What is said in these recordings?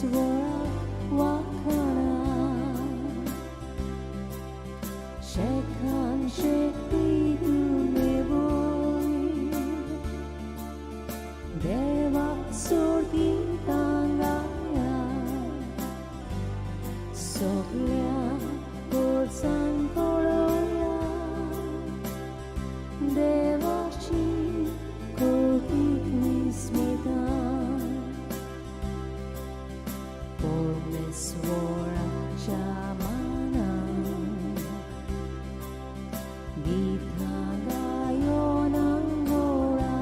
परमेश्वराक वाखाणा शेखान शक्ती तुमेवय देवाक सोडगितां गाया सगळ्या पोरसांक पळोवया देवाची कोटीक विस्मिता परमेश्वराच्या मानाक गीतां गायोन गोडा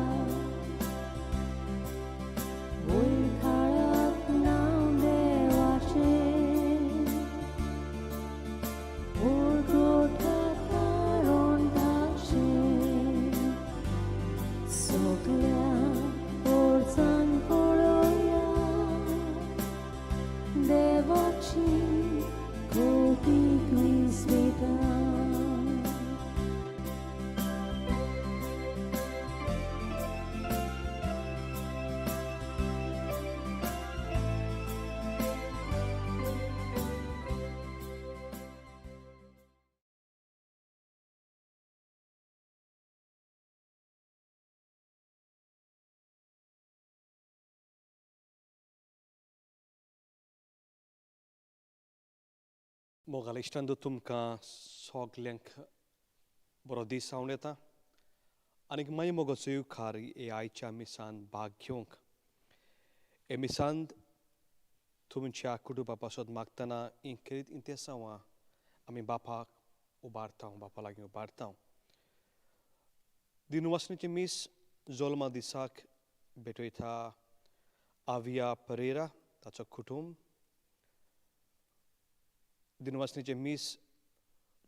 वयर काडात नांव देवाचें परगटात कारण ताचें सगळ्या पोरसांक पळोवया देवाची कोटीक विस्मिता. मोगाल इश्टांनो, तुमकां सगल्यांक बरो दीस जावन येता आनीक मागीर मोगाचो येवकार हे आयच्या मिसान भाग घेवंक. हे मिसांत तुमच्या कुटुंबा पासत मागतना ही खेरीत इंतेसांवां आमी बापाक उबारता, बापा लागीं उबारता. दिनवासनेचें मीस जोल्मा दिसाक भेटयता आविया परेरा ताचो कुटुंब. दिनवासनेचें मीस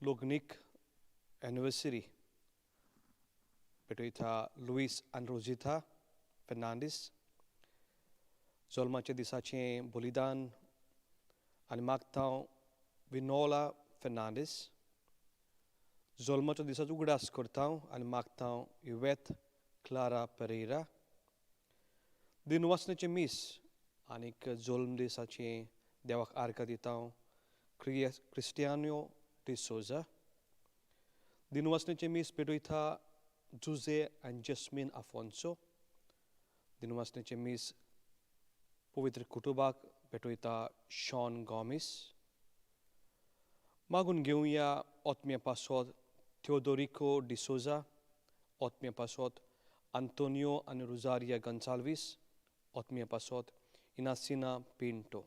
लोगनीक एनिवर्सरी भेटयता लुईस आनी रोजिता फेर्नांडीस. जोल्माच्या दिसाचें बलिदान आनी मागता विनोला फेर्नांडीस. जोल्माच्या दिसाचो उगडास करता आनी मागता युवेत क्लारा परेरा. दिनवासनेचें मीस आनीक जोल्म दिसाचें देवाक आर्गां दिता क्रिस्टियानो डिसोजा. दिनवासनेचें मीस पेटयता जुजे आनी जस्मीन आफोन्सो. दिनवासनेचें मीस पवित्र कुटुंबाक भेटयता शॉन गॉमीस. मागून घेवया ओत्म्या पासत थियोदोरिको डिसोजा, ओत्म्या पासत आंतोनियो आनी रोजारिया गोन्साल्वीस, ओत्म्या पासत इनासिना पिंटो.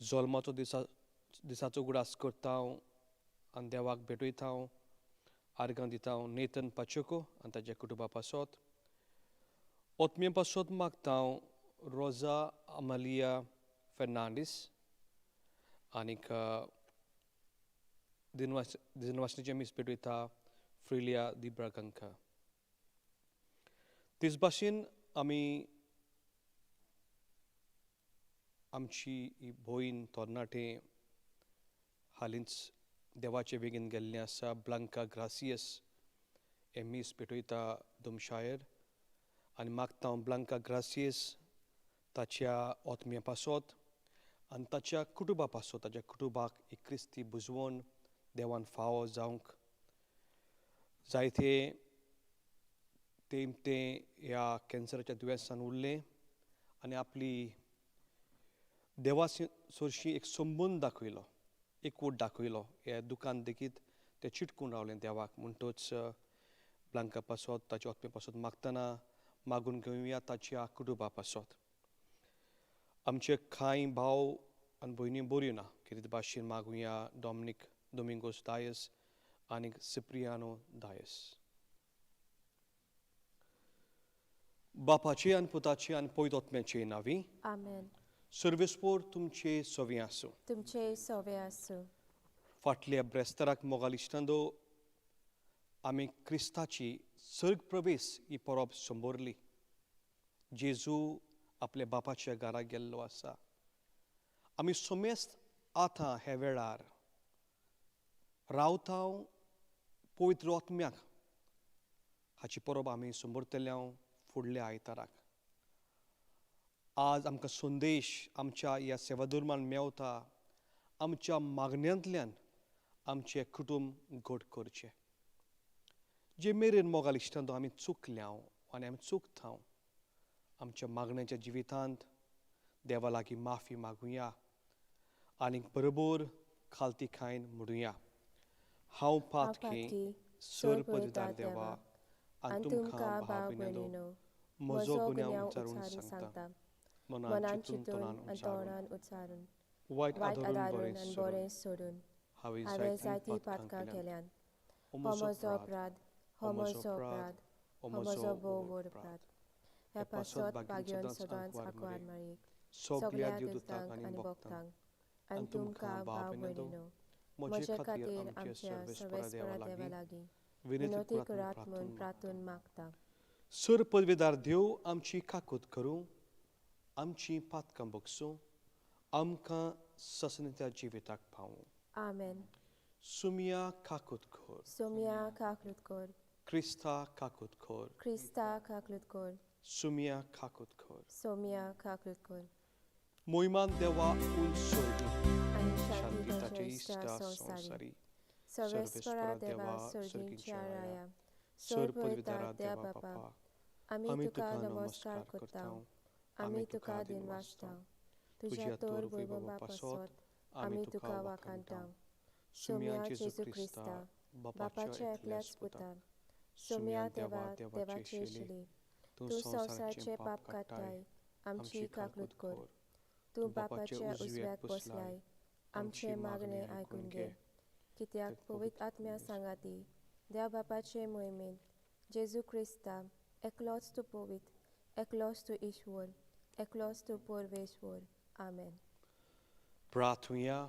जोल्माचो दिसाचो उगडास करता आनी देवाक भेटयता, आर्गां दिता नेथन पाचोको आनी ताच्या कुटुंबा पासत. ओत्म्या पासत मागता रोजा अमालिया फेर्नांडीस आनीक दिनवासनेचें मीस पेटयता फ्रिलिया दिब्रागंका. तेच भाशेन आमी आमची ही भयण तरणाटे हालींच देवाचे बेगीन गेल्लें आसा, ब्लांका ग्रासियस हें मीस पेटयता दोमशायर आनी मागता ब्लांका ग्रासियस ताच्या ओत्म्या पासत आनी ताच्या कुटुंबा पासत, ताच्या कुटुंबाक एक क्रिस्ती बुजवण देवान फावो जावंक जायते तेम ते ह्या कॅन्सराच्या दुयेंसान उरलें आनी आपली देवा सरशी एक संबंद दाखयलो, एकवट दाखयलो. ह्या दुकान देखीत ते चिटकून रावलें देवाक. म्हणटच ब्लांका पासत ताच्या ओत्मे पासत मागतना मागून घेवया ताच्या कुटुंबा पासत. आमचे कांय भाव आनी भयणी बऱ्यो ना, कितें भाशेन मागुया डॉमनीक डोमिंगोस डायस आनी सिप्रियानो डायस. बापाचे आनी पुताचे आनी पवित्र आत्म्याचे नांवी आमेन. सर्वेस्पोर तुमचे सवे आसूं. तुमचे सवे आसूं. फाटल्या ब्रेस्ताराक मोगाल इश्टांदो आमी क्रिस्ताची सर्ग प्रवेश ही परब संबोरली. जेजू आपल्या बापाच्या घरा गेल्लो आसा. आमी समेस्त आतां हे वेळार रावता पवित्र आत्म्याक हाची परब आमी संबोरतले फुडल्या आयताराक. आज आमकां संदेश आमच्या ह्या सेवाधर्मान मेवता, आमच्या मागण्यांतल्यान आमचें कुटुंब घट करचें. जे मेरेन मोगाल इश्टांनो आमी चुकल्या आनी आमी चुकता, आमच्या मागण्याच्या जिवितांत देवा लागीं माफी मागुया आनी बरोबर खालती खायन म्हणुया. हांव पातकी सर पदवीदार देवा आनी तुमकां भाव भयणीनो म्हजो गुन्यांव उच्चारून सांगता, मनान चिंतून आनी तोंडान उच्चारून, वायट आदरून बरें सोडून हांवें जायतीं पातकां केल्यान. हो म्हजो अपराध, हो म्हजो अपराध, हो म्हजो भोव व्हड अपराध. ह्या पासत भाग्यान सदांच आंकवार मारयेक, सगल्या देवदूतांक आनी भक्तांक आनी तुमकां भाव भयणीनो म्हजे खातीर आमच्या सर्वेस्परा देवा लागीं विनंती करात म्हूण प्रार्थून मागता. सर पदवीदार देव आमची काकूत करूं, आमची पातकां बगसूं, आमकां ससनेच्या जिविताक पावूं. आमेन. सुमिया काकूत कर, सुमिया काकूत कर, क्रिस्ता काकूत कर, क्रिस्ता काकूत कर, सुमिया काकूत कर, सोमिया काकूत कर. मोहिमान देवा उल सोर्गी आनी शांती शांती ताचे इश्टा संवसारी सर्वेस्परा देवा सर्गींच्या राया सर पदवीदारा देवा बापा, आमी तुका नमस्कार करता, आमी तुका दिनवासता, तुज्या तोर वैभवा पासत आमी तुका वाखाणटा. सोम्या जेजू क्रिस्ता बापाच्या एकल्याच पुता, सोम्या देवा देवाचे शिले, तूं संवसाराचे पाप काडटाय, आमची काकूत कर. तूं बापाच्या उजव्याक बसलाय, आमचें मागणें आयकून घे. कित्याक पवित्र आत्म्या सांगाती देव बापाचे मोहिमेंत जेजू क्रिस्ता एकलोच तूं पवित्र, एकलोच तूं ईश्वर, एकलोच तूं परमेश्वर. आमेन. प्रार्थुया.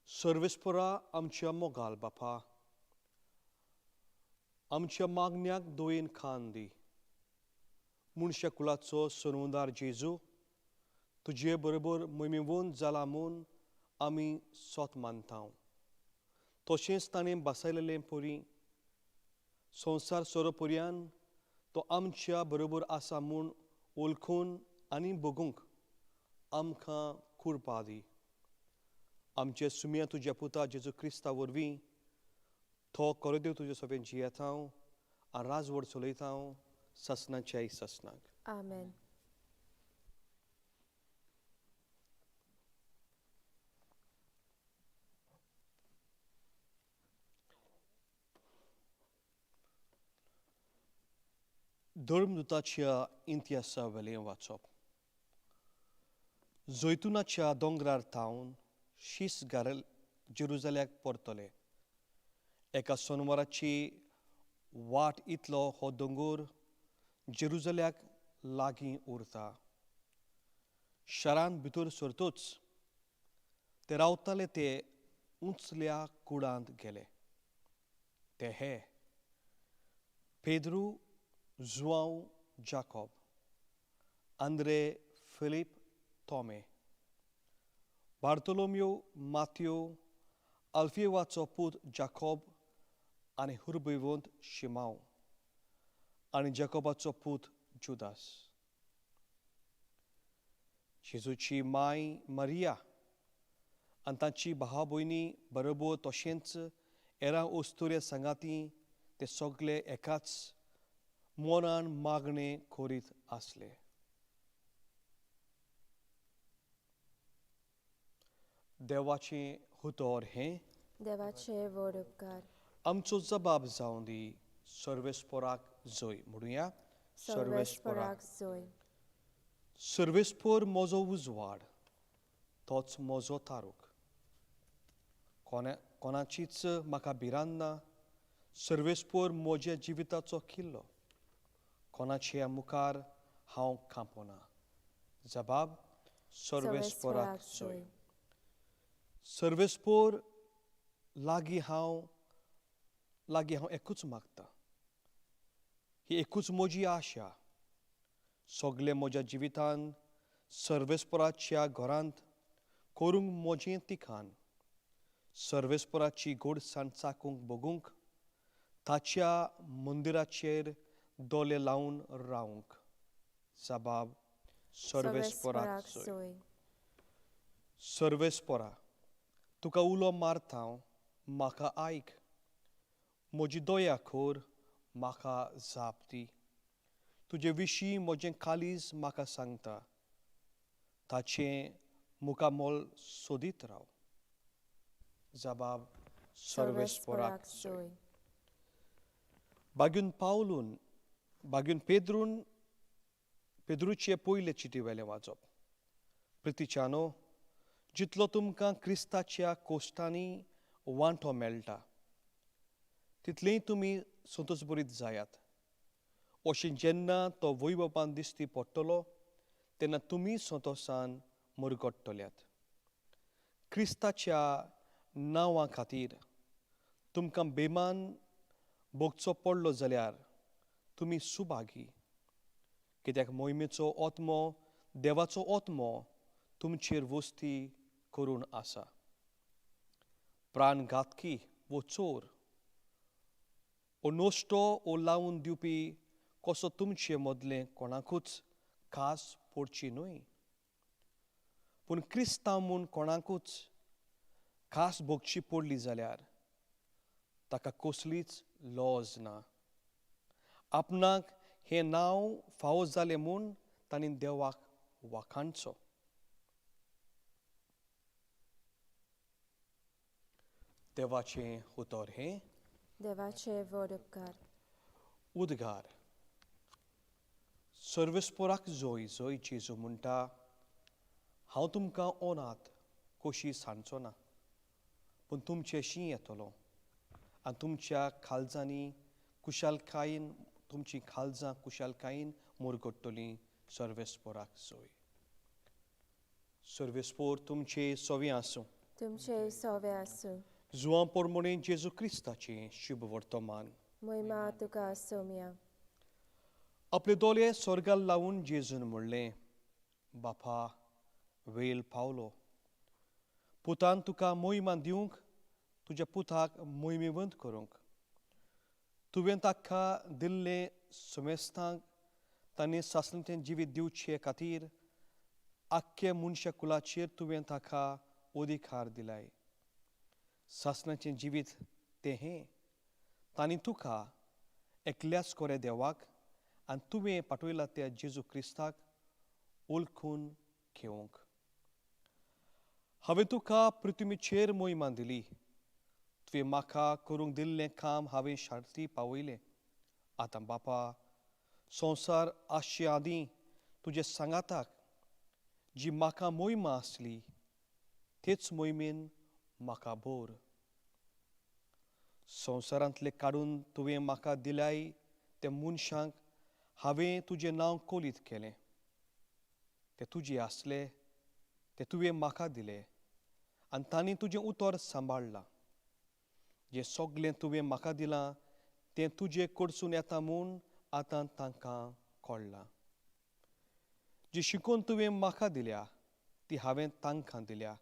सर्वेस्परा आमच्या मोगाल बापा, आमच्या मागण्याक दोयेन खान दी. मनशा कुलाचो सरवंदार जेजू, तुजे बरोबर मोहिमेवंत जाला म्हूण आमी सोत मानता. तशेंच ताणें बसयलेलें परी संवसार सोरोपर्यान तो आमच्या बरोबर आसा म्हूण वळखून आनी बगूंक आमकां कुरपा दी. आमचे सुमिया तुज्या पुता जेजू क्रिस्ता वरवीं तो कोरोदेव तुजे सोबेन जियेता आनी राजवड चलयता ससनाच्याय ससनाक. आमेन. धर्मदूताच्या इतिहासा वेलें वाचप. जैतुनाच्या दोंगरार थावन शीस गारल जेरुजाल्याक परतले. एका सोनवाराची वाट इतलो हो दोंगोर जेरुजाल्याक लागीं उरता. शारांत भितर सरतूच ते रावताले ते उंचल्या कुडांत गेले. ते हे पेद्रू, जुआंव, जाकोब, आंद्रे, फिलीप, तोमे, बार्तोलोमियो, मात्यो, अल्फिवाचो पूत जाकोब आनी हुर्बैवंत शिमाव आनी जाकोबाचो पूत जुदास. जेजूची माय मारिया आनी तांची भाव भयणी बरोबर तशेंच एरा ओस्तुरे सांगाती ते सगळे एकाच मनान मागणें करीत आसले. देवाचें हुतोर हें देवाचे व्हड उपकार. आमचो जबाब जावं दी सर्वेस्पराक जय म्हणुया. सर्वेस्पराक जय. सर्वेस्पर म्हजो उजवाड, तोच म्हजो तारूक. कोणाचीच म्हाका भिरांत ना. सर्वेस्पर म्हज्या जिविताचो किल्लो, कोणाच्या मुखार हांव कांपना. जबाब सर्वेस्पराक जय. सर्वेस्पर लागीं हांव एकूच मागता, ही एकूच म्हजी आशा. सगळे म्हज्या जिवितान सर्वेस्पराच्या घरांत करूंक म्हजें तिखान, सर्वेस्पराची गोडसाण चाकूंक बगूंक, ताच्या मंदिराचेर दोळे लावन रावंक. जबाब सर्वेस्पोराक जोय. जोय. सर्वेस्पोरा, तुका उलो मारता हांव, म्हाका आयक. म्हजी दया कर, म्हाका जाप दी. तुजे विशीं म्हजें काळीज म्हाका सांगता, ताचें मुखामोल सोदीत राव. जबाब सर्वेस्पोराक जोय. जोय. बागून पावलून बागून पेद्रून पेद्रूचे पयले चिटी वेलें वाजप. प्रितीच्यानो, जितलो तुमकां क्रिस्ताच्या कोश्टांनी वांटो मेळटा तितलेंय तुमी संतोशभरीत जायात. अशें जेन्ना तो वैभवान दिश्टी पडटलो तेन्ना तुमी संतोशान मुरगट्टल्यात. क्रिस्ताच्या नांवा खातीर तुमकां बेमान भोगचो पडलो जाल्यार तुमी सुभागी, कित्याक मोहिमेचो आत्मो देवाचो आत्मो तुमचेर वस्ती करून आसा. प्राणघातकी वो चोर वो नश्टो वो लावन दिवपी कसो तुमचे मदलें कोणाकूच खास पडची न्हय, पूण क्रिस्तांव म्हूण कोणाकूच खास भोगची पडली जाल्यार ताका कसलीच लॉज ना. आपणाक हें नांव फावो जालें म्हूण तांणी देवाक वाखाणचो. देवाचें उतर हें. देवाचे व्हड उपकार. उद्गार. सर्वेस्पोराक जोय जोय जेजू म्हणटा, हांव तुमकां ओनात कशी सांडचो ना, पूण तुमचेशी येतलो आनी तुमच्या खालजांनी कुशालकायेन तुमची खालजां कुशालकायेन मुरगट्टलीं. सर्वेस्पोराक जोय. सर्वेस्पोर तुमचे सोवे आसूं. तुमचे सोवे आसूं. जुवां पोरमोणे जेजू क्रिस्ताचें शुभ वर्तमान. महिमा तुका सोम्या. आपले दोळे स्वर्गार लावन जेजून म्हणलें, बापा, वेळ पावलो. पुतान तुका मोहिमा दिवंक, तुज्या पुताक मोहिमेवंत करूंक. तुवें ताका दिल्लें समेस्तांक तांणी सासणाचें जिवीत दिवचे खातीर आख्खे मनशा कुलाचेर तुवें ताका अधिकार दिलाय. सासणाचें जिवीत तें हें, तांणी तुका एकल्याच कोऱ्या देवाक आनी तुवें पाठयला त्या जेजू क्रिस्ताक वळखून घेवंक. हांवें तुका पृथ्वीचेर मोहिमा दिली. तुवें म्हाका करूंक दिल्लें काम हांवें शार्ती पावयलें. आतां बापा, संवसार आसचे आदीं तुजे सांगाताक जी म्हाका मोहिमा आसली तेच मोहिमेन म्हाका भर. संवसारांतले काडून तुवें म्हाका दिल्याय त्या मनशांक हांवें तुजें नांव कोलीत केलें. ते तुजे आसले, ते तुवें म्हाका दिले आनी तांणी तुजें उतर सांबाळ्ळां. जें सगळें तुवें म्हाका दिलां तें तुजे कडसून येता म्हूण आतां तांकां कळ्ळां. जी शिकोवन तुवें म्हाका दिल्या ती हांवें तांकां दिल्या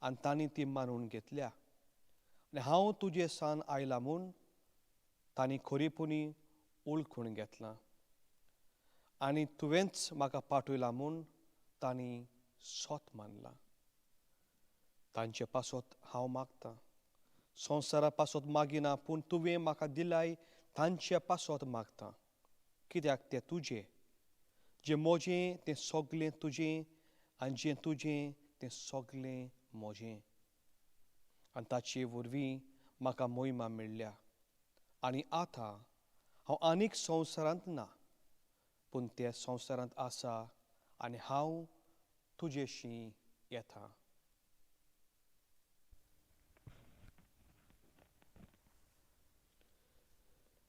आनी तांणी ती मानून घेतल्या. आनी हांव तुजे सान आयला म्हूण तांणी खरेपणी वळखून घेतलां आनी तुवेंच म्हाका पाठयला म्हूण तांणी सोत मानलां. तांचे पासत हांव मागतां, संवसारा पासत मागिना, पूण तुवें म्हाका दिलाय तांचे पासत मागतां, कित्याक तें तुजें. जें म्हजें तें सगळें तुजें आनी जें तुजें तें सगळें म्हजें. आनी ताचे वरवीं म्हाका मोहिमा मेळ्ळ्या. आनी आतां हांव आनीक संवसारांत ना, पूण ते संवसारांत आसा आनी हांव तुजेशी येता.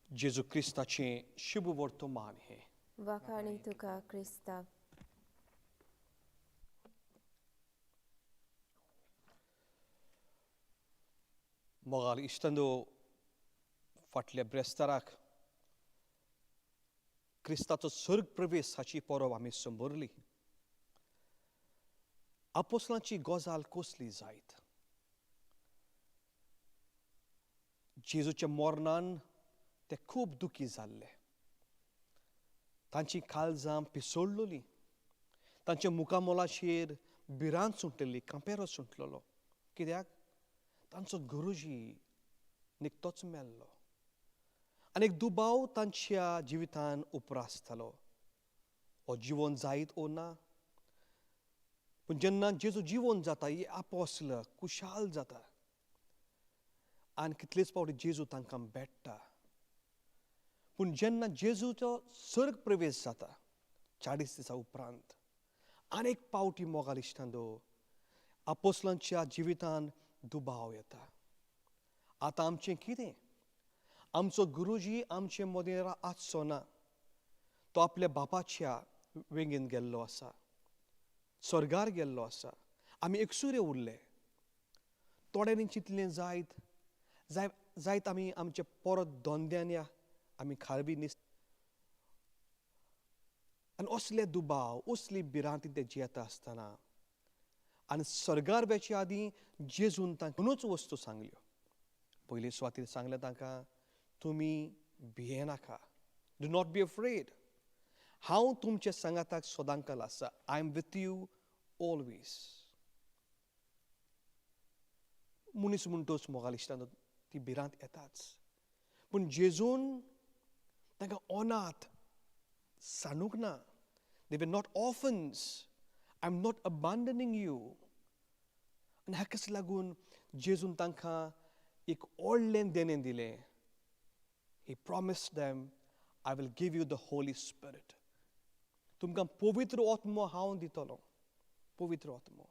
जेजू क्रिस्ताचें शुभ वर्तमान हें. वाखाणी तुका क्रिस्ता. मोगाल इश्टांनो, फाटल्या ब्रेस्ताराक क्रिस्ताचो सर्ग प्रवेश हाची परब आमी संबरली. आपोसलांची गजाल कसली जायत? जेजूच्या मरणान ते खूब दुखी जाल्ले. तांची काळजां पिसडलोली. तांच्या मुखामोलाचेर भिरांत सुंटलेली, कांपेरो सुंटलेलो. कित्याक? तांचो गुरुजी निकतोच मेल्लो आनी एक दुबाव तांच्या जिवितान उप्रासतालो, हो जिवन जायत ओ ना. पूण जेन्ना जेजू जिवन जाता, ही आपोस्ल खुशाल जाता आनी कितलेच फावटी जेजू तांकां भेट्टा. पूण जेन्ना जेजूचो सर्ग प्रवेश जाता 40 दिसां उपरांत, आनी एक पावटी मोगाल इश्टांनो आपोस्लांच्या जिवितान दुबाव येता. आतां आमचें कितें? आमचो गुरुजी आमचे मदें आसचो ना, तो आपल्या बापाच्या वेंगेन गेल्लो आसा, स्वर्गार गेल्लो आसा. आमी एकसुरे उरले. थोड्यांनी चिंतलें जायत जाय जायत आमी आमचे परत धंद्यान या आमी खारवी न्हिस. आनी असले दुबाव, असली भिरांती ते जियेता आसतना आनी सर्गार वेचे आदीं जेजून तांकां दोनूच वस्तू सांगल्यो. पयले सुवातीर सांगलें तांकां, तुमी भियेनाका, do not be afraid, हांव तुमच्या सांगाताक सदांकाल आसा, I am with you always. मनीस म्हणटोच मोगाल इश्टान ती भिरांत येताच, पूण जेजून तांकां अनाथ सांडूंक ना. They were not orphans. I am not abandoning you. आनी हाकाच लागून जेजून तांकां एक व्हडलें देणें दिलें. He promised them, I will give you the Holy Spirit. तुमकां पवित्र आत्मो हांव दितलो, पवित्र आत्मो.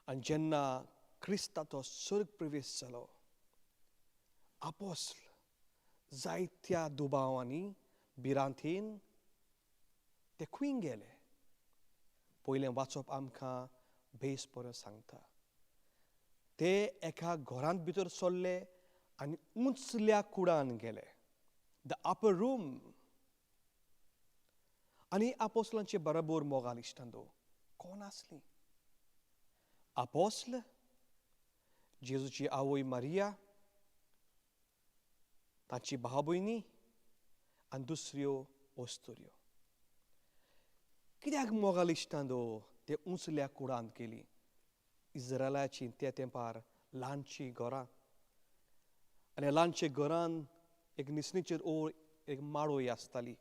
आनी जेन्ना क्रिस्ताचो सर्ग प्रवेश जालो, आपोस्ल जायत्या दुबावांनी भिरांतीन ते खंय गेले? पयलें वाचप आमकां बेस बरें सांगता, ते एका घरांत भितर सरले आनी उंचल्या कुडान गेले, the upper room. आनी आपोस्लांचे बरोबर मोगाल इश्टांनो कोण आसली? आपोस्ल, जेजूची आवय मारिया, ताची भाव भयणी आनी दुसऱ्यो वस्तुऱ्यो. कित्याक मोगाल इश्टांनो ते उंचल्या कुडांत गेली? इस्रायलाची त्या तेंपार ल्हानशीं घरां आनी ल्हानशे घरान एक निसणीचेर ओळ एक माळोय आसताली,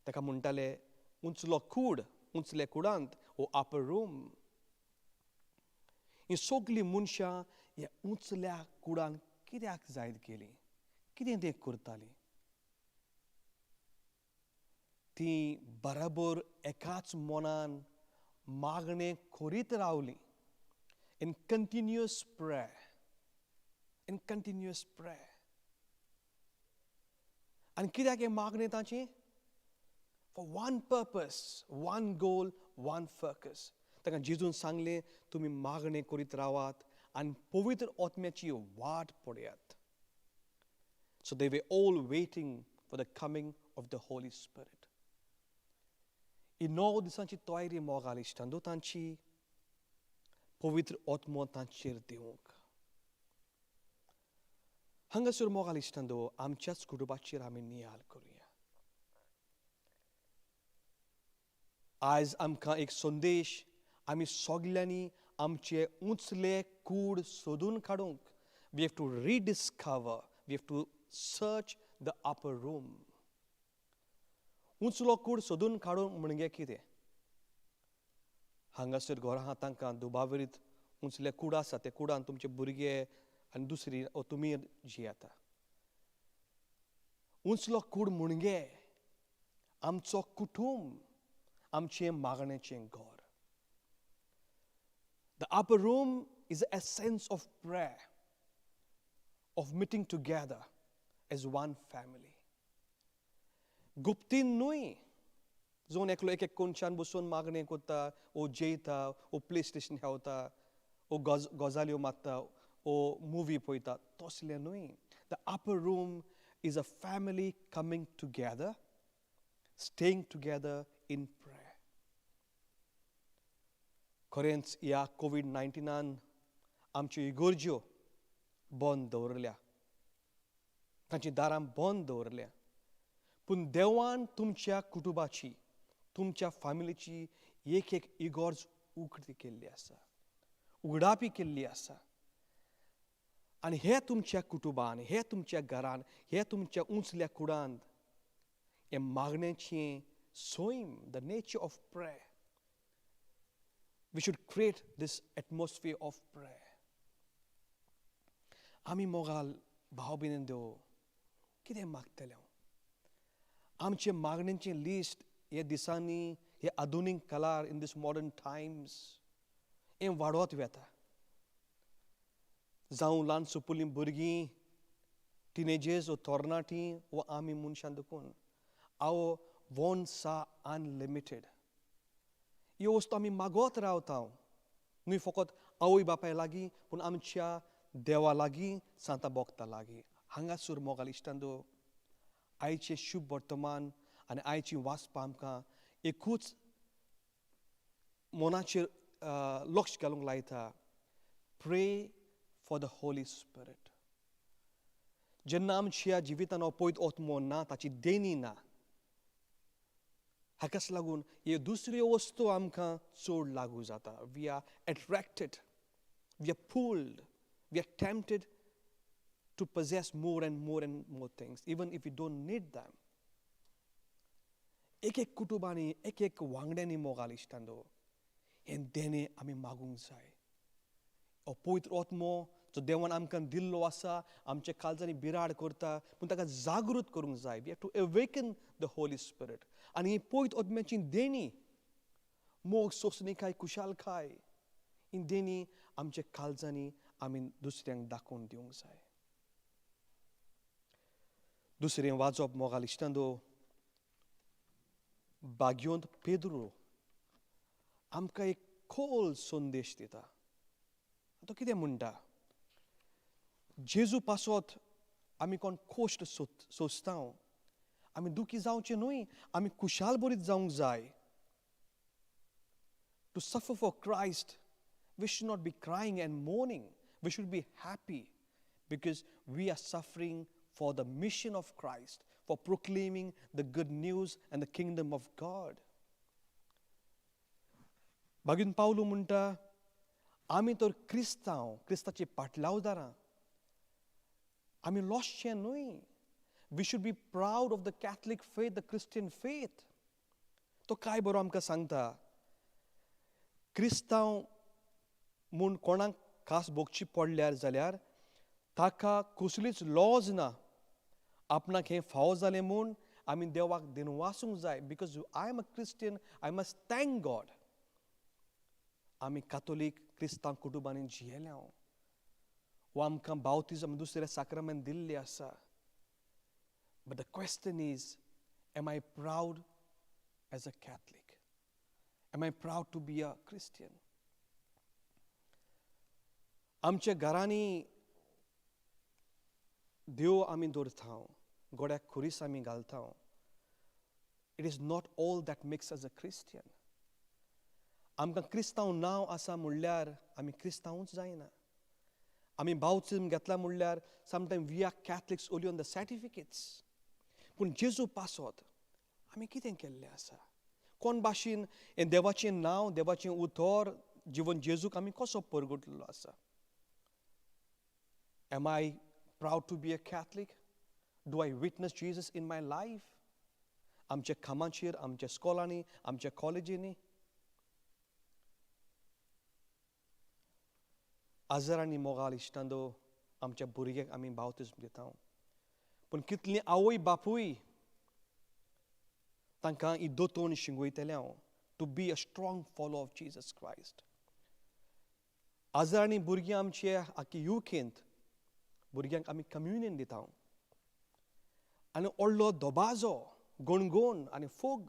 ताका म्हणटाले उंचलो कूड, उंचल्या कुडांत ओ अपर रूम. ही सगळीं मनशां ह्या उंचल्या कुडान कित्याक जायत गेली? कितें तें करतालीं? ती बराबर एकाच मनान मागणें करीत रावलीं, in continuous prayer, in continuous prayer. आनी कित्याक हें मागणें तांचें? For one purpose, one goal, one focus. तांकां जेजून सांगलें, तुमी मागणें करीत रावात आनी पवित्र आत्म्याची वाट पळयात. So they were all waiting for the coming of the Holy Spirit. ही 9 दिसांची तयारी मोगाल इश्टांनो तांची पवित्र आत्मो तांचेर दिवंक. हांगासर मोगाल इश्टांनो आमच्याच कुटुंबाचेर आमी नियाळ करुया. आयज आमकां एक संदेश, आमी सगल्यांनी आमचे उंचले कूड सोदून काडूंक. We have to rediscover, we have to search the upper room. उंचलो कूड सोदून काडूंक म्हणजे कितें? हांगासर घरां आहा तांकां दुबावरीत उंचले कूड आसा, ते कुडान तुमचे भुरगे आनी दुसरी तुमी जियेता. उंचलो कूड म्हणजे आमचो कुटूंब, आमचें मागणेचें घर. The upper room is a sense of prayer, of meeting together as one family. गुप्तीन न्हय, जोन एकलो एक एक कोनशान बसून मागणें करता, ओ जेयता, ओ प्ले स्टेशन खेळटा, ओ गजाल्यो मारता, ओ मुवी पळयता, तसलें न्हय. The upper room is a family coming together, staying together in prayer. खरेंच ह्या कोवीड-19 आमच्यो इगर्ज्यो बंद दवरल्या, तांची दारां बंद दवरल्या, पूण देवान तुमच्या कुटुंबाची, तुमच्या फामिलीची एक एक इगोर्ज उगडी केल्ली आसा, उगडापी केल्ली आसा. आनी हे तुमच्या कुटुंबान, हे तुमच्या घरान, हे तुमच्या उंचल्या कुडांत हे मागण्याचें सैम, the nature of prayer. We should create this atmosphere of prayer. आमी मोगाल भाव भयणीन देव कितें मागतले? आमचे मागण्यांचें लिस्ट हे दिसांनी, हे आधुनीक काळार, इन these modern times हें वाडत वता. जावं ल्हान सुपुल्लीं भुरगीं, टिनेजर्स वो तरणाटीं वो आमी मनशां देखून our wants are unlimited. ह्यो वस्तू आमी मागत रावता, न्हय फकत आवय बापाय लागीं पूण आमच्या देवा लागीं, सांता भक्ता लागीं. हांगासर मोगाल इश्टांनो, आयचें शुभ वर्तमान आनी आयची वाचपां आमकां एकूच मनाचेर लक्ष घालूंक लायता, pray for the Holy Spirit. जेन्ना आमच्या जिवितान हो पवित्र आत्मो ना, ताची देणी ना, हाकाच लागून ह्यो दुसऱ्यो वस्तू आमकां चड लागू जाता. We are attracted, we are pulled, we are tempted to possess more and more and more things, even if we don't need them. एक एक कुटुंबांनी, एक एक वांगड्यांनी मोगाल इश्टांनो, हें देणें आमी मागूंक जाय. हो पवित्र आत्मो जो देवान आमकां दिल्लो आसा, आमच्या काळजांनी बिराड करता, पूण ताका जागृत करूंक जाय. We have to awaken the Holy Spirit. आनी ही पवित्र आत्म्याची देणी, मोग, सोंसणीकाय, खुशालकाय, ही देणी आमच्या काळजांनी आमी दुसऱ्यांक दाखोवन दिवंक जाय. दुसरें वाजप मोगाल इश्टांनो, बाग्योंत पेद्रू आमकां एक खोल संदेश दिता. तो कितें म्हणटा? जेजू पासत आमी कोण कश्ट सोंसता, आमी दुखी जावचें न्हय, आमी खुशाल बरीत जावंक जाय. To suffer for Christ, we should not be crying and mourning. We should be happy because we are suffering for the mission of Christ, for proclaiming the good news and the kingdom of God. बागीन Pavlu म्हणटा, आमी तर क्रिस्तांव, क्रिस्ताची पाटलावदारां, आमी लॉसचे न्हय. We should be proud of the Catholic faith, the Christian faith. तो काय बरो आमकां सांगता, क्रिस्तांव म्हूण कोणाक खास भोगची पडल्यार जाल्यार ताका कसलीच लॉज ना. आपणाक हें फावो जालें म्हूण आमी देवाक दिनवासूंक जाय. Because I am a Christian, I must thank God. आमी कातोलीक क्रिस्तांव कुटुंबांनी जियेल्या वो आमकां बावतिजम, दुसरें साक्रामेंत दिल्लें आसा. But the question is, am I proud as a Catholic? Am I proud to be a Christian? आमच्या घरांनी देव आमी दवरता, गोड्याक खुरीस आमी घालता. It is not all that makes us a Christian. आमकां क्रिस्तांव नांव आसा म्हणल्यार आमी क्रिस्तांवूच जायना. आमी बावतिज्म घेतला म्हणल्यार sometime we are Catholics only on the certificates. पूण जेजू पासत आमी कितें केल्लें आसा? कोण भाशेन हें देवाचें नांव, देवाचें उतर जिवन जेजूक आमी कसो परगटलेलो आसा? Am I proud to be a Catholic? Do I witness Jesus in my life? आमच्या कामाचेर, आमच्या स्कॉलांनी, आमच्या कॉलेजींनी, आजारांनी मोगाल इश्टांदो, आमच्या भुरग्यांक आमी बावतिज्म दिता, पूण कितली आवय बापूय तांकां ही दोतोन शिंगयतले हांव to be a strong follower of Jesus Christ. आजारांनी भुरगीं आमचे आख्खे युकेंत भुरग्यांक आमी कम्युनियन दिता आनी व्हडलो दबाजो, गणगण आनी फोग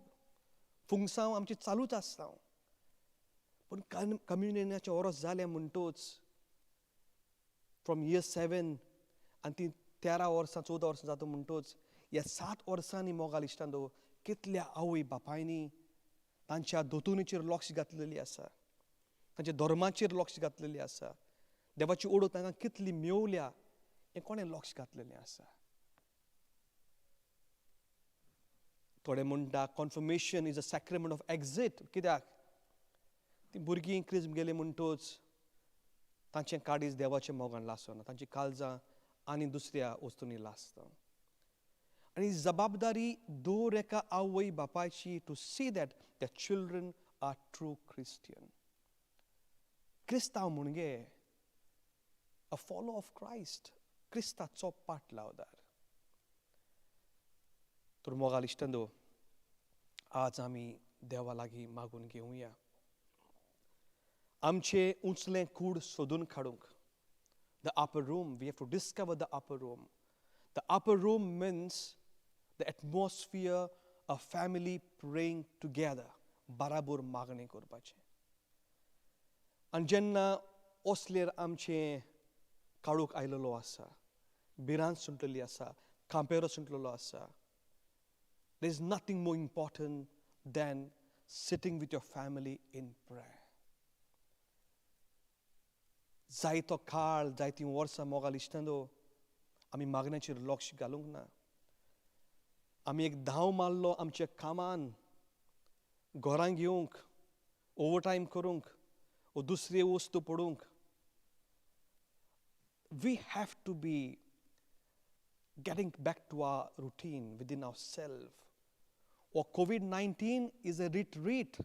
फुंगसांव आमची चालूच आसता. पूण कम्युनियनाचें ओरोस जालें म्हणटूच फ्रॉम इयर 7 आनी ती 13 वर्सां 14 वर्सां जाता म्हणटूच ह्या 7 वर्सांनी मोगाल इश्टांनो कितल्या आवय बापायनी तांच्या दोतोनीचेर लक्ष घातलेली आसा, तांच्या धर्माचेर लक्ष घातलेली आसा, देवाची ओडो तांकां कितली मेवल्या हें कोणें लक्ष घातलेलें आसा. थोडे म्हणटा confirmation is a sacrament of exit. कित्याक तीं भुरगीं क्रिज्म गेलीं म्हणटूच तांचें काळीज देवाच्या मोगान लासना, तांची काळजां आनी दुसऱ्या वस्तूंनी लासता. आनी जबाबदारी दर एका आवय बापायची to see that the children are true Christian. क्रिस्तांव म्हणजे अ फॉलो ऑफ क्रायस्ट, क्रिस्ताचो पाटलावदार. तर मोगाल इश्टांनो, आज आमी देवा लागीं मागून घेवया आमचें उंचलें कूड सोदून काडूंक. The upper room, we have to discover the upper room. The upper room means the atmosphere a family praying together, बाराबोर मागणें करपाचें. आनी जेन्ना असलेर आमचें काळूक आयलेलो आसा, भिरांत सुंटलेली आसा, कांपेरो सुंटलेलो आसा, there is nothing more important than sitting with your family in prayer. जायतो काळ, जायतीं वर्सां मोगाल इश्टांनो, आमी मागण्याचेर लक्ष घालूंक ना. आमी एक धांव मारलो आमच्या कामान, घरांक येवंक, ओवरटायम करूंक वो दुसरी वस्तू पडूंक. We have to be getting back to our routine within ourselves. Or COVID-19 is a retreat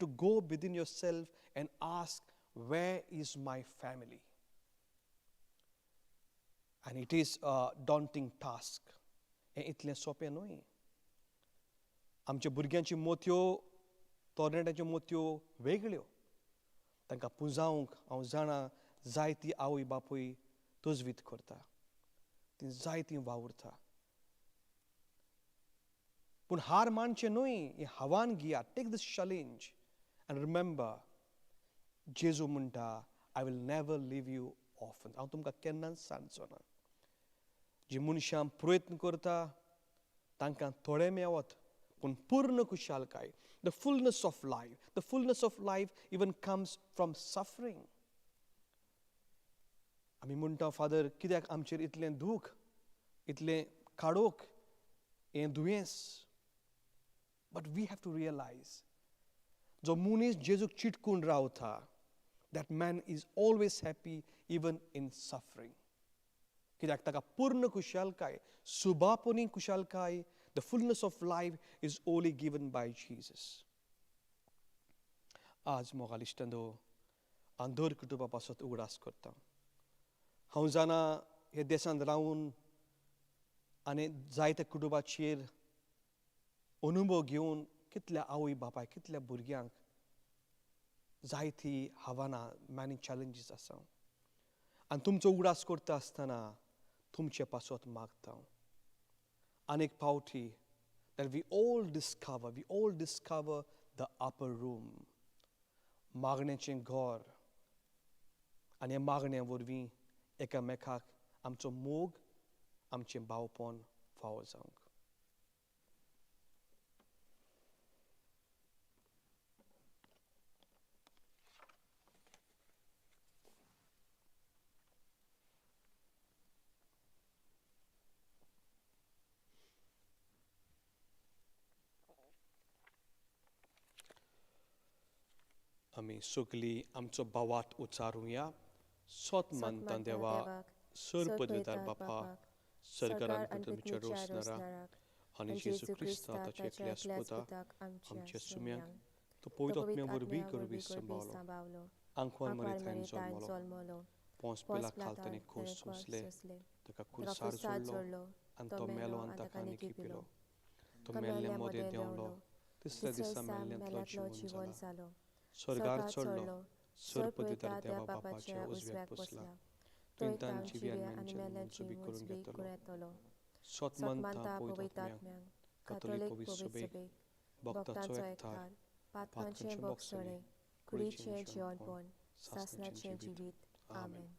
to go within yourself and ask, where is my family? And it is a daunting task. हें इतलें सोंपें न्हय. आमच्या भुरग्यांच्यो मोतयो, तरणाट्यांच्यो मोतयो वेगळ्यो. तांकां पुंजावंक हांव जाणा जायती आवय बापूय तजवीज करता, ती जायती वावुरता. पूण हार मानचें न्हय, हें आव्हान घेयात. Take this challenge and remember, जेजू म्हणटा, I will never leave you orphan. हांव तुमकां केन्नाच सांगचो ना. जी मनशां प्रयत्न करता तांकां थोडें मेवत, पूण पूर्ण खुशालकाय, the fullness of life, the fullness of life even comes from suffering. आमी म्हणटा, फादर कित्याक आमचेर इतलें दूख, इतलें काडोक, हें दुयेंस? But we have to realise, जो मनीस जेजूक चिटकून रावता, that man is always happy even in suffering. कित्याक ताका पूर्ण खुशालकाय, सुबापणी खुशालकाय, the fullness of life is only given by Jesus. आज मोगाल इश्टांनो, हांव दर कुटुंबा पासत उगडास करता. हांव जाणा हे देशांत रावून आनी जायत्या कुटुंबाचेर अनुभव घेवन कितल्या आवय बापाय, कितल्या भुरग्यांक जायती आव्हानां, मॅनी चॅलेंजीस आसा. आनी तुमचो उगडास करता आसतना तुमचे पासत मागता आनी एक पावटी that we all discover the upper room, मागण्याचें घर. आनी ह्या मागण्या वरवीं एकामेकाक आमचो मोग, आमचें भावपण फावो जावंक. आमी सगळीं आमचो भावार्थ उच्चारुया. सोत मानता देवा, सर पदवीदार बापा, सरकारान पृथ्वीच्या रोसणारा आनी जेजू क्रिस्ता ताच्या एकल्या पुताक आमच्या सुम्यांक तो पवित्र आत्म्या वरवीं करवी सांबाळलो, आंकवार मरी थंय जल्मलो, पोंस पिलाक खालतानी खोस सोंसले, ताका खुर्सार जोडलो आनी तो मेलो आनी ताका निकी पिलो. तो मेल्ल्या मदें देंवलो, तिसऱ्या दिसा मेल्ल्यांतलो जिवन जालो, स्वर्गार चडलो, सर पदवीदार देवा बापाच्या उजव्याक बसला, थंय तान जिवी आनी मेल्ल्यांची करून घेतलो. सोत मानता पवित्र आत्म्याक, कातोलीक पवित्र सभेक, भक्ताचो एकठार, पातकांचें बोगसणें, कुडीचें जिवनपण, सासणाचें जिवीत. आमेन.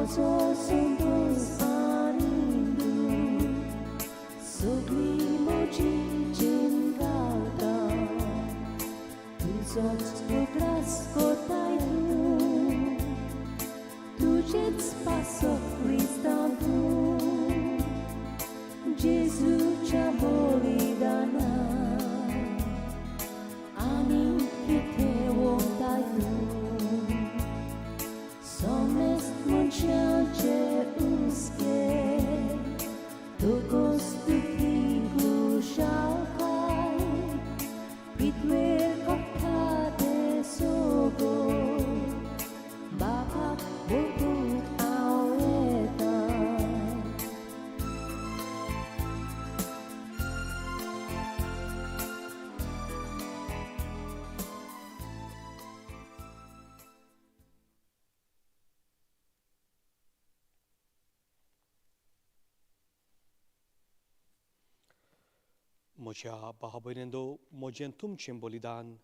म्हजो संतोस आनी दूख सगळी म्हजी जिनगावता तुजोच उगडास कोताय तूं तुजेच पासो क्रिस्तांव तूं जेजूच्या बलिदाना आनी कितें वताय तूं सोमेस्त मनशांचे हुस्के तुकोस दुखी खुशालकाय पृथ्वेर कोट्टा तें सगळें बापाक वळखूंक हांव येता. म्हज्या भाव भयणींनो, म्हजें तुमचें बलिदान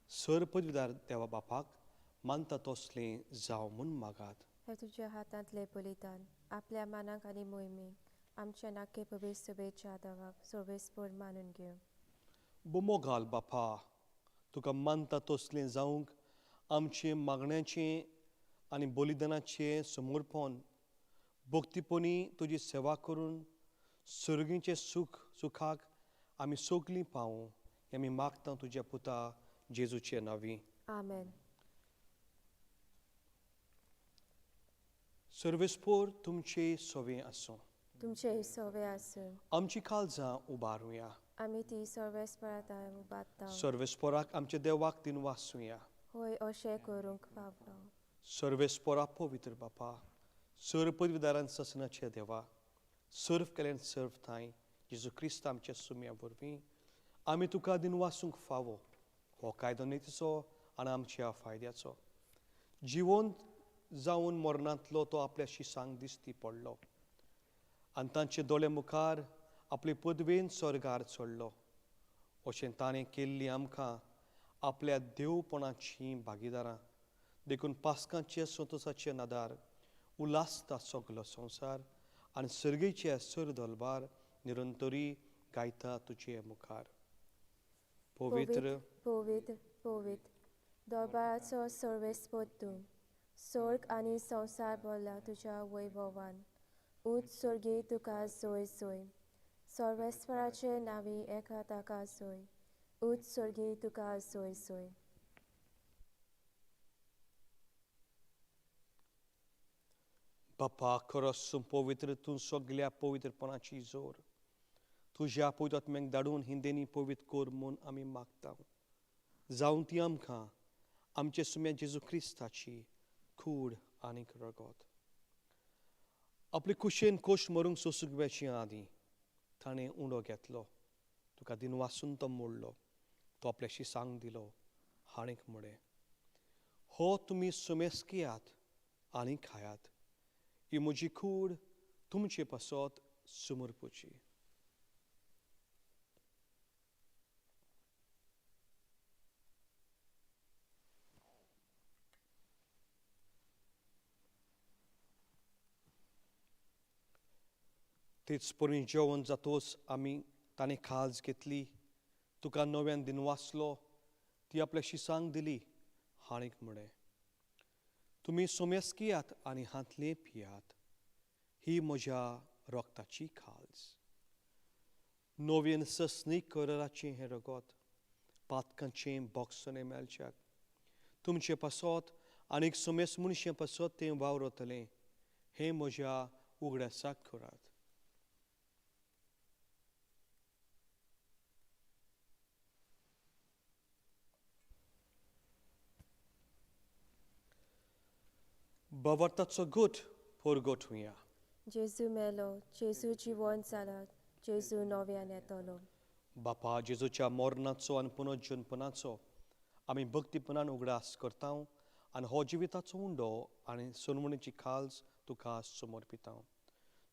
सर पदवीदार देवा बापाक मानता तसलें जावं म्हूण मागात. हे तुज्या हातांतलें बलिदान आपल्या मानाक आनी मोहिमेक आमच्या नाके पवित्र सभेच्या देवाक सर्वेस्पर मानून घेवं. बोमोगाल बापा, तुका मानता तसलें जावंक आमचें मागण्याचें आनी बलिदानाचें समर्पण भक्तीपणी तुजी सेवा करून सर्गीचें सूख सुखाक आमी सगलीं पावूं हें आमी मागता तुज्या पुता जेजूचे नांवी. आमेन. सर्वेस्पोर तुमचे सवे आसूं. तुमचें सवे आसूं. आमची काळजां उबारुया. आमी ती सर्वेस्परात उबारता. सर्वेस्पोराक आमच्या देवाक दिन वासुया. होय, अशें करूंक फावो. सर्वेस्पोरा पवित्र बापा, सर पदवीदारान ससनाचे देवा, सर्व केल्यान सर्व थांय जेजू क्रिस्त आमच्या सुम्या वरवीं आमी तुका दिन वासूंक फावो. हो कायदो नितीचो आनी आमच्या फायद्याचो. जिवंत जावन मरणांतलो तो आपल्या शिसांक दिसती पडलो आनी तांचे दोळे मुखार आपले पदवेन स्वर्गार चडलो. अशें ताणें केल्ली आमकां आपल्या देवपणाचीं भागीदारां. देखून पास्कांचे संतोसाचे नादार उल्हासता सगलो संवसार आनी सर्गेचे सर दलबार निरंतरी गायता तुजे मुखार. पवित्र पवित्र पवित्र दोबाराचो सर्वेस्पर तूं, स्वर्ग आनी संवसार भरला तुज्या वैभवान. उंच स्वर्गी तुका सोय सोय, सर्वेस्पराचे नांवी एका ताका सोय, उंच स्वर्गी तुका सोय सोय. बापा, खरोच पवित्र तूं सगल्या पवित्रपणाची जोर. तुज्या पवित्र आत्म्याक धाडून हिंदेनी पवित्र कर म्हूण आमी मागता. जावन ती आमकां आमचे सुम्या जेजू क्रिस्ताची कूड आनीक रगत. आपले कुशेन कोश मरूंक सोसूंक वेचे आदीं ताणें उंडो घेतलो, तुका दिन वासून तो मोडलो, तो आपल्या शिसांक दिलो आनीक म्हळें, हो तुमी सुमेस घेयात आनी खायात, ही म्हजी कूड तुमचे पासत समर्पुची. तेच परी जेवण जातोच आमी ताणें खाज घेतली, तुका नव्यान दिन वाचलो, ती आपल्या शिसांक दिली आनीक म्हळें, तुमी सोमेस घेयात आनी हांतलें पियात, ही म्हज्या रगताची खाज. नवीन सस्नीक कराराचें हें रगत पातकांचें बोगसणें मेळच्याक तुमचे पासत आनीक सोमेस मनशां पासत तें वावरतलें, हें म्हज्या उगडासाक करात. बावर्ताचो गोठ पोरगोट हुया. जेजू मेलो, जेजू जिवन जाला, जेजू नव्यान येतलो. बापा, जेजूच्या मरणाचो आनी पुनर्जनपणाचो आमी भक्तीपणान उगडास करता आनी हो जिविताचो उंडो आनी सोनवणीची खाज तुका समर्पिता.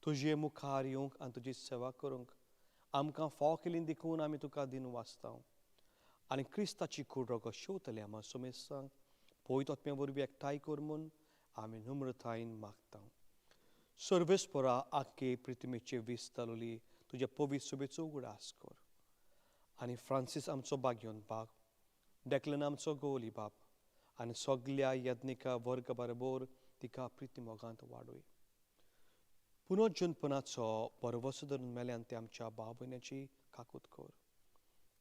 तुजे मुखार येवंक आनी तुजी सेवा करूंक आमकां फाव केली देखून आमी तुका दिन वाचता आनी क्रिस्ताची कूड रगत शेवतले आमा सोमेसांक पवित्र आत्म्या वरवीं एकठांय कर म्हूण आमी नम्रतायेन मागता. सर्वेस्परा आख्खे प्रितिमेचे वीस तालोली तुज्या पवित्र सुबेचो उगडास कर आनी फ्रांसीस आमचो बागयोन बाब, डेक्लन आमचो गोवली बाब आनी सगल्या यज्ञिका वर्ग बरोबर तिका प्रिती मोगांत वाडय. पुनर्जनपणाचो बरवसो धरून मेल्यान ते आमच्या भाव भयणाची काकूत कर.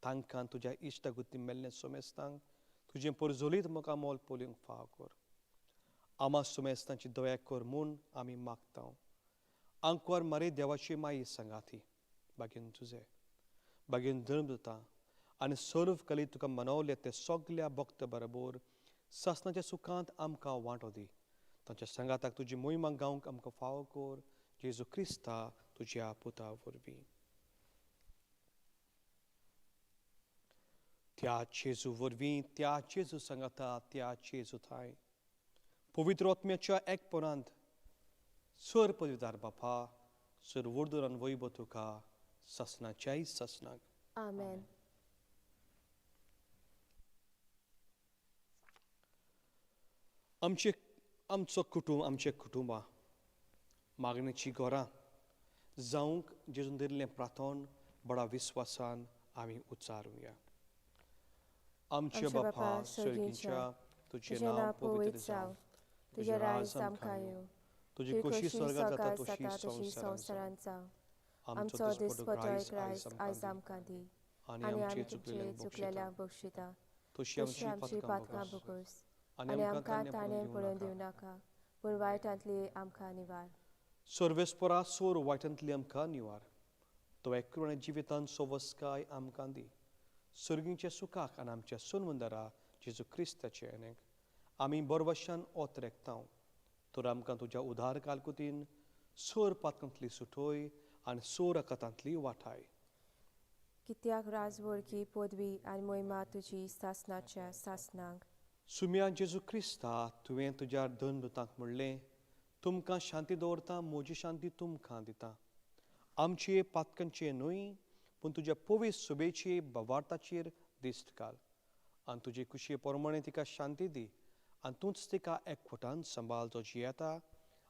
तांकां तुज्या इश्टागुती मेल्ल्या सोमेस्तांक तुजें परजोलीत मोगा मोल पोलिवंक फाव कर. आमा सोमेस्तांची दया कर म्हूण आमी मागता. आंकवार मारी देवाची माई सांगाती बागेन तुजें बागेन धर्म दिता आनी सर्व कली तुका मनवले ते सगल्या भक्त बरोबर सासनाच्या सुखांत आमकां वांटो दी. तांच्या सांगाताक तुजी मोहिमा गावंक आमकां फावो कर. जेजू क्रिस्ता तुज्या पुता वरवीं. त्या जेजू वरवीं, त्या जेजू सांगाता, त्या जेजू थांय पवित्र आत्म्याच्या एकपणांत सर पदवीदार बापा सर वरदुरान वैभव तुका सासनाच्याय सासनाक. आमेन. आमचे आमचो कुटुंब, आमचे कुटुंबां मागणेची घरां जावंक जेजून दिल्लें प्रार्थन बडा विस्वासान आमी उच्चारुया. आमचे बापा सर्गीच्या, तुजें नांव पवित्र जावं, तुजें राज आमकां येवं, तुजी खोशी स्वर्गात जाता तशी संवसारांत जावं. आमचो दिसपटो रायस आयज आमकां दी आनी आमी चुकलेल्यांक बक्षिता तशी आमची पातकां भोगोस आनी आमकां ताणें पळोवन दिवं नाका, पूण वायटांतली आमकां निवार. सर्वेस्परा सोर वायटांतली आमकां निवार. तो एकूण जिवितांत सोवस्काय आमकां दी. सर्गीच्या सुखाक आनी आमच्या सोनवंदरा जेजू क्रिस्ताचे एनेक आमी बरवशान ओतरेकता. तर आमकां तुज्या उदार कालकुतीन सोर पातकांतली सुटोय आनी सोर अकातांतली वाठाय. कित्याक राजवळकी पदवी आनी मोहिमा तुजी सासनाच्या सासनाक. सुम्या जेजू क्रिस्ता, तुवें तुज्या दोन दुतांक म्हणलें, तुमकां शांती दवरता, म्हजी शांती तुमकां दिता. आमचे पातकांचे न्हय पूण तुज्या पवित्र सुबेचे बवार्थाचेर दिश्ट घाल आनी तुजे कुशे प्रमाणे तिका शांती दी आनी तूंच तिका एकवटान सांबाळ जो जियेता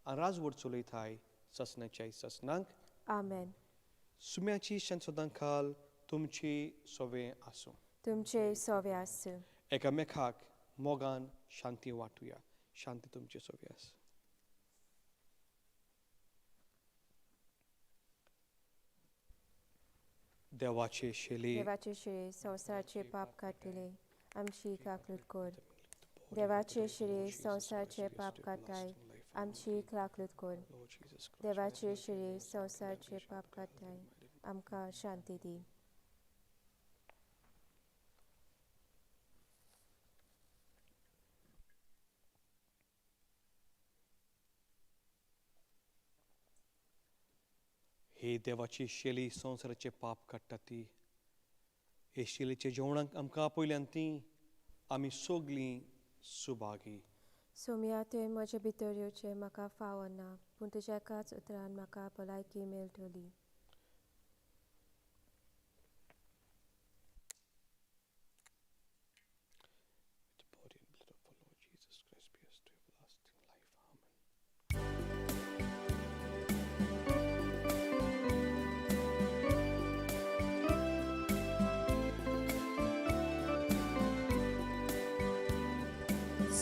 आनी राजवट चलयताय ससनाच्या ससनाक. आमेन. सुम्याची शांत सदां खाल तुमची सोवे आसूं. तुमचे सोवे आसूं. एकामेकाक मोगान शांती वांटुया. शांती तुमचे सोवे आसूं. देवाचे शेली, देवाचे शिरे संवसाराचे पाप काडटले, आमची काकलूट कर. देवाचे शिरे संवसाराचे पाप काडटाय, आमची काकलूट कर. देवाचे शिरे संवसाराचे पाप काडटाय, आमकां शांती दी. हे देवाची शेली संवसाराचे पाप काडटा ती, हे शेलीच्या जेवणाक आमकां आपयल्यान ती आमी सगलीं सुभागी. सोम्या, तुवें म्हजे भितर येवचें म्हाका फावना, पूण तुज्या एकाच उतरान म्हाका भलायकी मेळटली.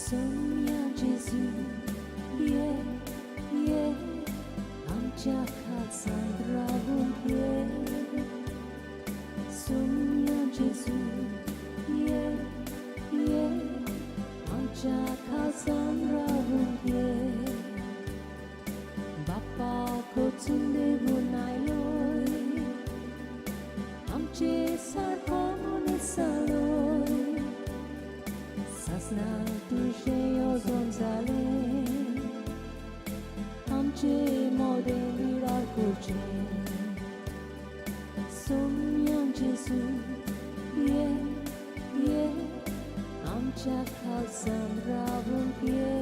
Sonia Gesù, yeah, yeah, आमच्या खालसान रावूंक ये. Sonia Gesù, yeah, yeah, आमच्या खालसान रावूंक ये. बाप्पा कोचून देवून आयलोय, आमचे सारको मनीस जालोय. सासना तुजें येवजण जालें, आमचे मोदें विरार करचें. सोम्या जेजू, ये ये, आमच्या खालसान रावूंक ये.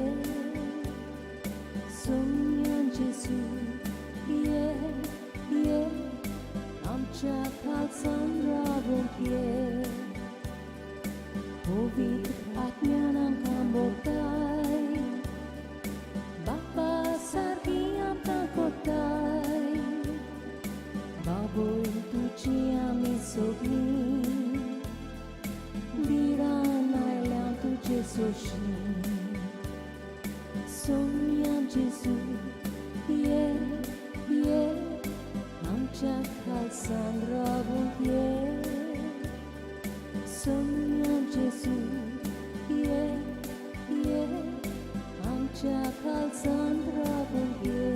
सोम्या जेजू, ये ये, आमच्या खालसान रावूंक ये. पवित्र आत्म्यान आमकां बोगताय, बाप्पा सारकी आमकां काळजान रावूंक ये सोम्या जेजू ये ये आमच्या काळजान रावूंक ये.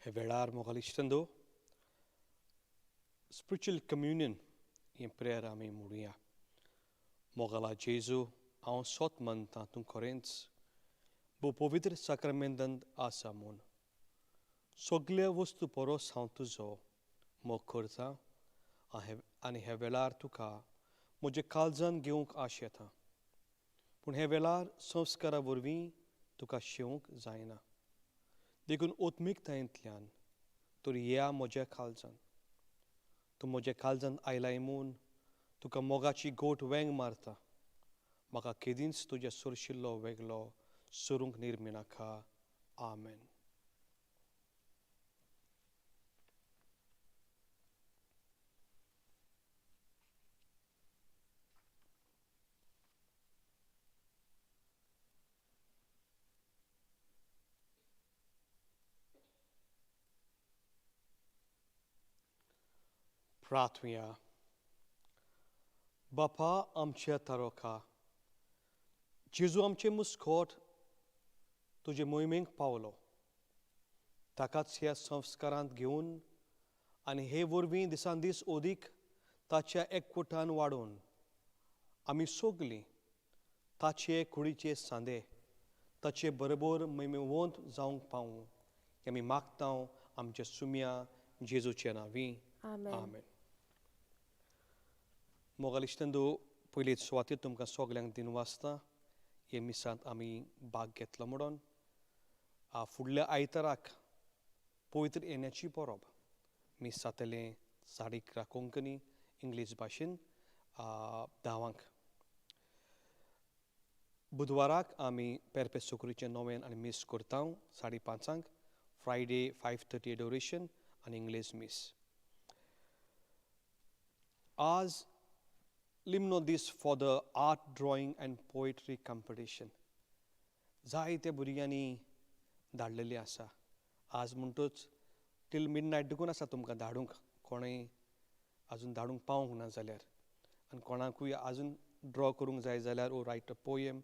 हे वेळार मोगाल इश्टंदो स्पिरिच्युअल कम्युनियन हें प्रेयर आमी म्हणुया. मोगाला जेजू, हांव सोत मानता तूं खरेंच भोव पवित्र साक्रामेंतांत आसा म्हूण. सगल्या वस्तू परस हांव तुजो मोग करता आनी ह्या वेळार तुका म्हज्या काळजान घेवंक आश येता, पूण ह्या वेळार संस्कारा वरवीं तुका शेवंक जायना, देखून आत्मिकतायेंतल्यान तर या म्हज्या काळजान. तूं म्हज्या काळजान आयलाय म्हूण तुका मोगाची गोट वेंग मारता. म्हाका केदींच तुज्या सोरशिल्लो वेगळो सरूंक निर्मिनाका. आमेन. प्रार्थुया. बापा आमच्या तारोका, जेजू आमचे मुस्कोट तुजे मोहिमेक पावलो, ताकाच ह्या संस्कारांत घेवन आनी हे वरवीं दिसान दीस ओदीक ताच्या एकवटान वाडोवन आमी सगलीं ताचे कुडीचे सांदे ताचे बरोबर महिमेवंत जावंक पावूं हें आमी मागता आमच्या सुम्या जेजूच्या नांवी. आमेन. मोगाल इश्टंदो, पयलीच सुवातेर तुमकां सगल्यांक दिन वाचता हे मिसांत आमी भाग घेतलो म्हणून. फुडल्या आयताराक पवित्र येण्याची परब मीस जातलें 11:30 कोंकणी इंग्लीश भाशेन 10. बुधवाराक आमी पेरपे सुकरीचें नोवेन आनी मीस करता 5:30. फ्रायडे 5:30 एडोरेशन आनी इंग्लीश मीस. आज लिमनो दीस for the art drawing and poetry competition. जायते भुरग्यांनी धाडलेली आसा. आज म्हणटूच टील मिड नायट देखून आसा तुमकां धाडूंक, कोणूय आजून धाडूंक पावूंक ना जाल्यार आनी कोणाकूय आजून ड्रॉ करूंक जाय जाल्यार ओ write a poem,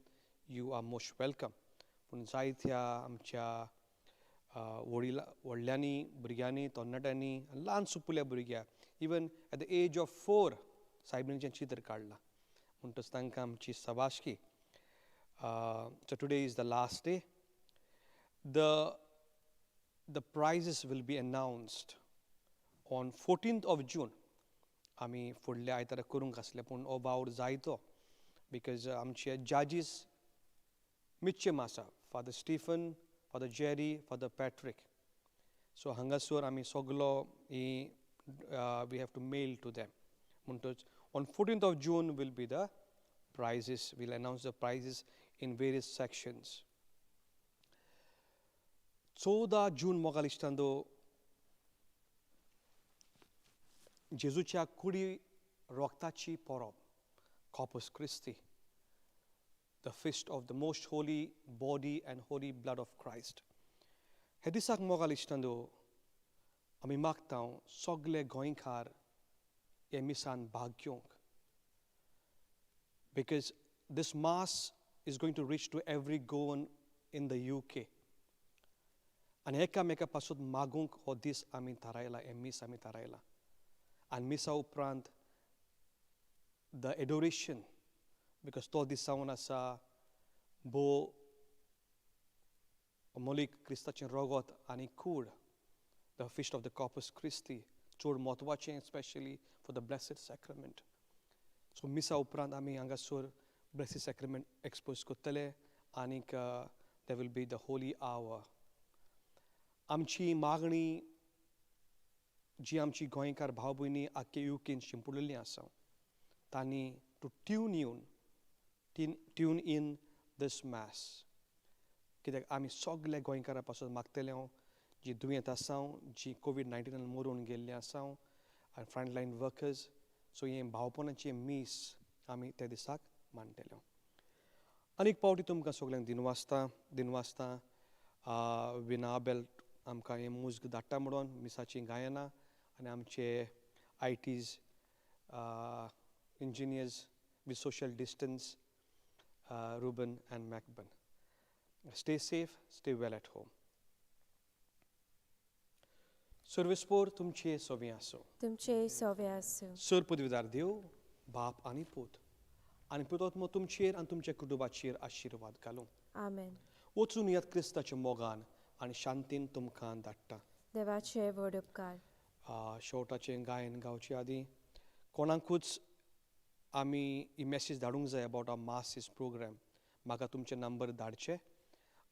you are most welcome. पूण जायत्या आमच्या व्हडिला व्हडल्यांनी भुरग्यांनी तरणाट्यांनी ल्हान सुपुल्या भुरग्या even at the age of 4 सायबिणीचें चित्र काडलां, म्हणटच तांकां आमची सबाशकी. So today is the last day. The prizes will be announced on 14th of June. आमी फुडल्या आयतारा करूंक आसले पूण हो वावर जायतो because आमचे जजीस मिच्चेम आसा, Father Stephen, Father Jerry, Father Patrick. So हांगासर आमी सगलो ही we have to mail to them. म्हणटच on 14th of June will be the prizes. We'll announce the prizes in various sections. 14 जून मोगाल इश्टांदो जेजूच्या कुडी रोगताची परब, Corpus Christi, the feast of the most holy body and holy blood of Christ. हे दिसाक मोगाल इश्टांदो आमी मागता सगले गोंयकार हे मिसान भाग घेवंक, because this mass is going to reach to every Goan in the UK. आनी एकामेका पासून मागूंक हो दीस आमी थारायला, हें मीस आमी थारायला. आनी मिसा उपरांत the adoration, because तो दीस जावन आसा भोव मोलीक क्रिस्ताचें रोगोत आनी कूड, the feast of the Corpus Christi, चड म्हत्वाचें specially for the blessed sacrament. So मिसा उपरांत आमी हांगासर ब्लेसी सॅक्रिमेंट एक्सपोज करतले आनीक there will be the holy hour. आमची मागणी जी आमची गोंयकार भाव भयणी आख्खे युकेन शिंपडलेली आसा तांणी to tune in tune in this mass, कित्याक आमी सगळे गोंयकारां पासून मागतले हांव जी दुयेंत आसा, जी कोवीड 19 मरून गेल्ली आसा आनी फ्रंट लायन वर्कर्स. सो हें भावपणाचें मीस आमी त्या दिसाक मांडटले. आनीक पावटी तुमकां सगल्यांक दिनवासता दिनवासता. विनाबेल आमकां हें मुज्ग धाडटा म्हणून मिसाचीं गायनां आनी आमचे ITs engineers with social distance, Ruben and मॅकबन. Stay safe, stay well at home. सर्वेस्पोर तुमचे सोवे आसूं. तुमचे सोवे आसूं. सर पदवीदार देव बाप आनी पूत आनी पुतोत्मो तुमचेर आनी तुमच्या कुटुंबाचेर आशिर्वाद घालूं. आमेन. वचून यात क्रिस्ताच्या मोगान आनी शांतीन तुमकां धाडटा. देवाचे व्हड उपकार. शेवटाचें गायन गावचे आदीं कोणाकूच आमी ही मॅसेज धाडूंक जाय about our masses programme, म्हाका तुमचे नंबर धाडचे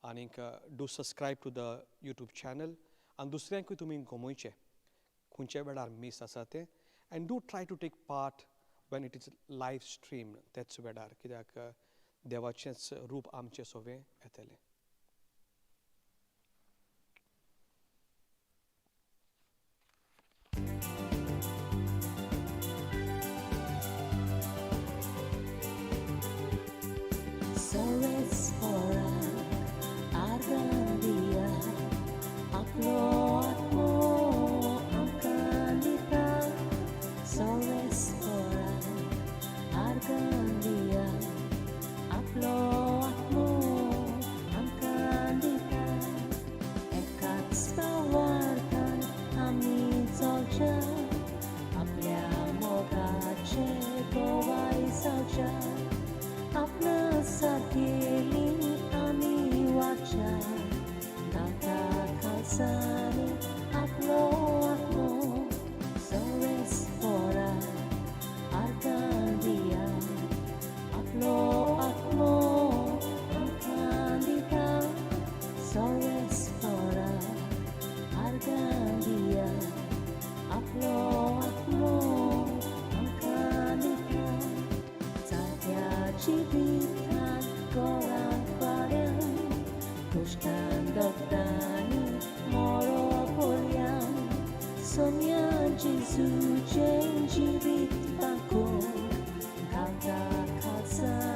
आनीक do subscribe to the YouTube channel आनी दुसऱ्यांकूय तुमी गमोवचे खंयच्या वेळार मीस आसा तें, and do try to take part when it is live stream त्याच वेळार, कित्याक देवाचेंच रूप आमचें सोवें येतलें. Gesù, Gengivit Paco, Gata Calza.